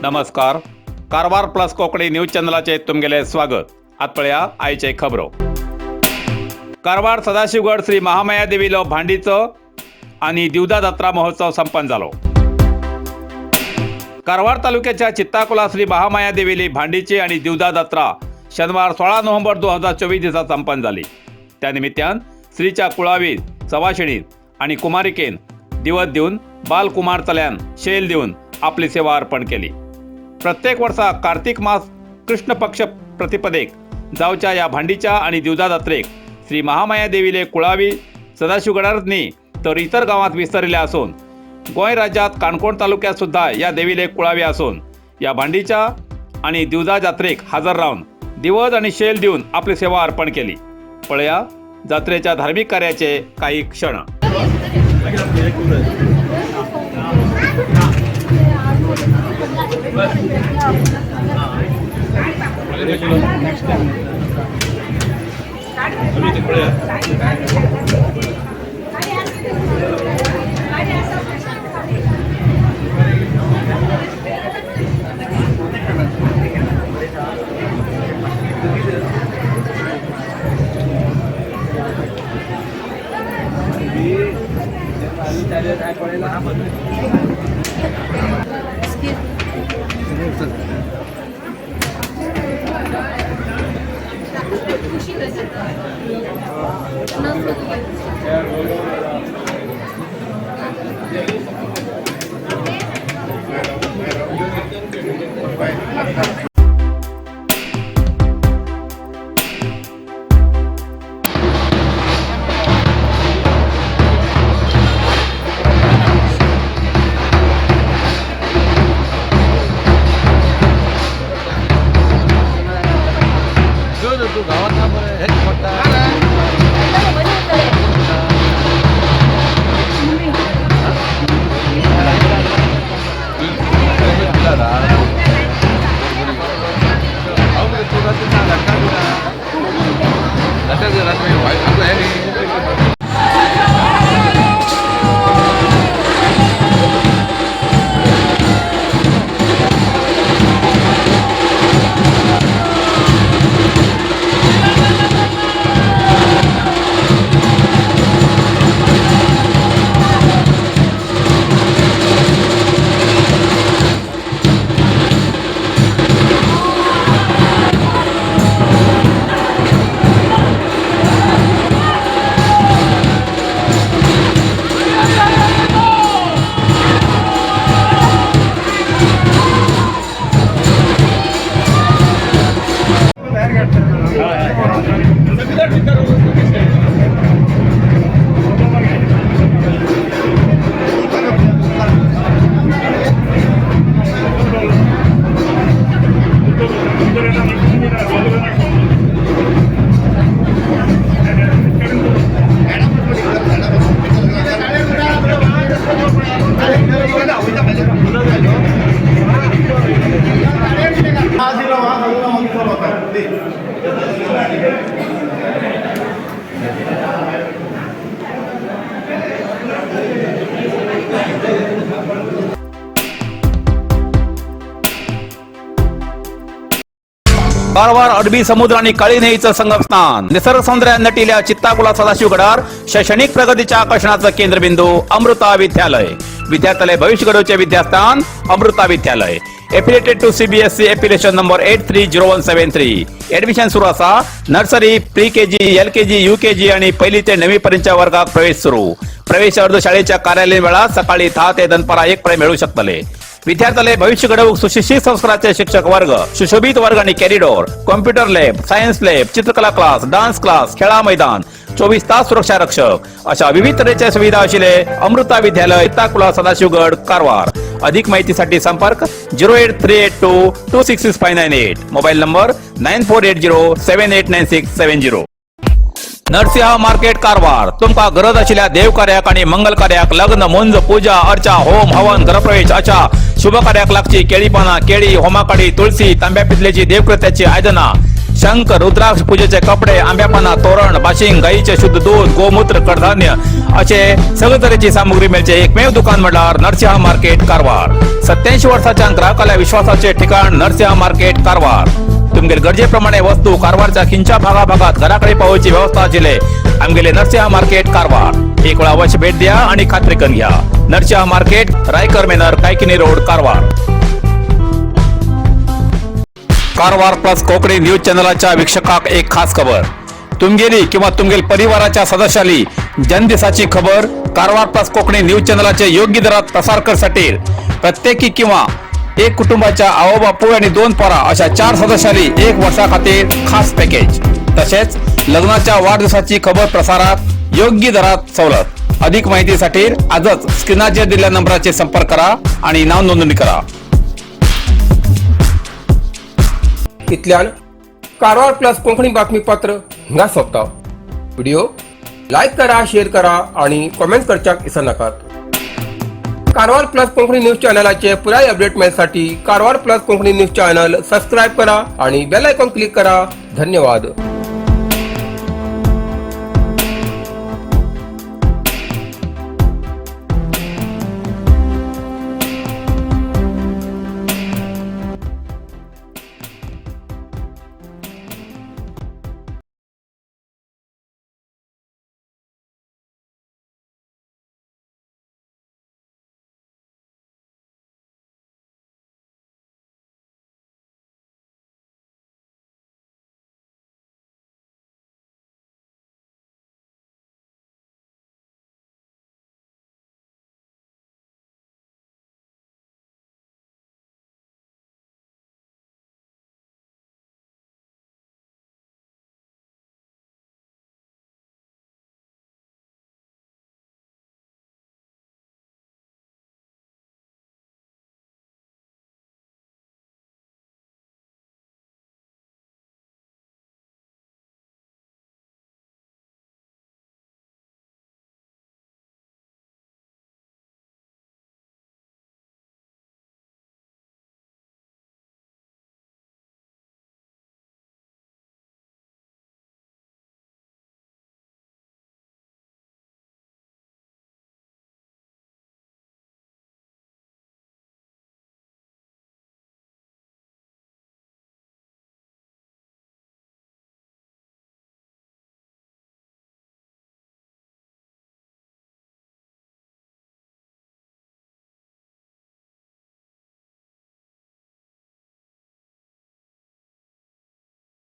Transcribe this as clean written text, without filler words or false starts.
नमस्कार, Karwar plus Konkani news चॅनलाचेर तुमगेलें स्वागत. आत पळया आयचे खबरो. कारवार सदाशिवगड श्री महामाया देवीलो भांडीचो आनी दिवदा जात्रा महोत्सव संपन्न जालो. कारवार तालुक्याच्या चित्ताकोला श्री महामाया देवीली भांडीची आणि दिवदा जात्रा शनिवार 16 नोव्हेंबर 2024 दिसा संपन्न झाली. त्या निमित्तान श्रीच्या कुळावी, सवाशिणीन आणि कुमारिकेन दिवत दिवन, बालकुमार चल्यान शेल दिवन आपली सेवा अर्पण केली. प्रत्येक वर्सा कार्तिक मास कृष्ण पक्ष प्रतिपदेक जावच्या या भांडीच्या आणि दिवदा जात्रेक श्री महामाया देवीले कुळावी सदाशिवगडारच न्ही तर इतर गावात विस्तरिले असून गोंय राज्यात काणकोण तालुक्यात सुद्धा या देवीले कुळावी असून या भांडीच्या आणि दिवजा जात्रेक हजर राहून दिवज आणि शेल देऊन आपली सेवा अर्पण केली. पळया जात्रेच्या धार्मिक कार्याचे काही क्षण. तू गावात ना बरं हेच पडटा. कारवार अरबी समुद्र आणि काळी न्हंयीचं संगमस्थान, निसर्ग सौंदर्यात नटिल्या चित्ताकुला सदाशिवगडार शैक्षणिक प्रगतीच्या आकर्षणाचं केंद्रबिंदू अमृता विद्यालय. विद्यार्थ्यालय भविष्य घडवचे विद्यास्थान अमृता विद्यालय. Affiliated to CBSE, affiliation number 830173. Admission सुरू असा. Nursery, pre KG, LKG, UKG आणि पहिली ते नववी पर्यंतच्या वर्गात प्रवेश सुरू. प्रवेश अर्ज शाळेच्या कार्यालयीन वेळात सकाळी 10 ते दनपारा 1 पर्यंत मिळू शकतले. विद्यार्थ्याला भविष्य घडवूक सुशिक्षित संस्काराचे शिक्षक वर्ग, सुशोभित वर्ग आणि corridor, computer lab, science lab, चित्रकला क्लास, डान्स क्लास, खेळा मैदान, 24 तास सुरक्षा रक्षक अशा विविध तऱ्हेच्या सुविधा असलेले अमृता विद्यालय, ताकुला, सदाशिवगड, कारवार. अधिक माहितीसाठी संपर्क 08382266598, mobile number 9480789670. Narasimha market, Karwar. तुमका गरज आशिल्ल्या देवकार्याक आणि मंगल कार्याक, लग्न, मुंज, पूजा अर्चा, होम हवन, गृहप्रवेश अशा शुभ कार्याक लागची केळी पाना, केळी, होमाकाडी, तुळशी, तांब्या पितलेची देवकृत्याची आयदना, शंख, रुद्राक्ष, पूजेचे कपडे, आंब्या पाना, तोरण, बाशिंग, गाईचे शुद्ध दूध, गोमूत्र, कडधान्य असे सगळे तरेची सामुग्री मेळचे एकमेव दुकान म्हटल्यार नरसिंहा मार्केट, कारवार. 87 वर्साच्या ग्राहकाला विश्वासाचे ठिकाण नरसिंहा मार्केट, कारवार. तुमगेल गरजेप्रमाणे वस्तू कारवारच्या खिंच्या भागाभागात घराकडे पावोवची व्यवस्था आशिल्ले आमगेले नरसिंहा मार्केट, कारवार. एक वेळा अवश्य भेट द्या आणि खात्री करून घ्या. नरसिंहा मार्केट, रायकर मेनर, Kaikini road, Karwar. Karwar plus Konkani news चॅनलाच्या वीक्षकाक एक खास खबर. तुमगेली किंवा तुमगेल परिवाराच्या सदस्याली जन्मदिसाची खबर कारवार प्लस कोकणी न्यूज चॅनलाचे योग्य दरात प्रसार करसाठी प्रत्येकी किंवा एक कुटुंबाच्या आओ बापूय आणि दोन पोरा अशा चार सदस्याली एक वर्षा खातीर खास पॅकेज. तसेच लग्नाच्या वाढदिवसाची खबर प्रसारात योग्य दरात सवलत. अधिक माहितीसाठी आजच स्क्रीनाचेर दिलेल्या नंबराचे संपर्क करा आणि नाव नोंदणी करा. इतल्यान कारवार प्लस कोंकणी बातमीपत्र हिंगा सोंपता. व्हिडिओ लायक करा, शेअर करा आणि कॉमेंट करच्याक विसरनाकात. कारवार प्लस कोंकणी न्यूज चॅनलाचे पुराय अपडेट मेळसाठी Karwar plus Konkani news channel subscribe करा आणि बेल आयकॉन क्लिक करा. धन्यवाद.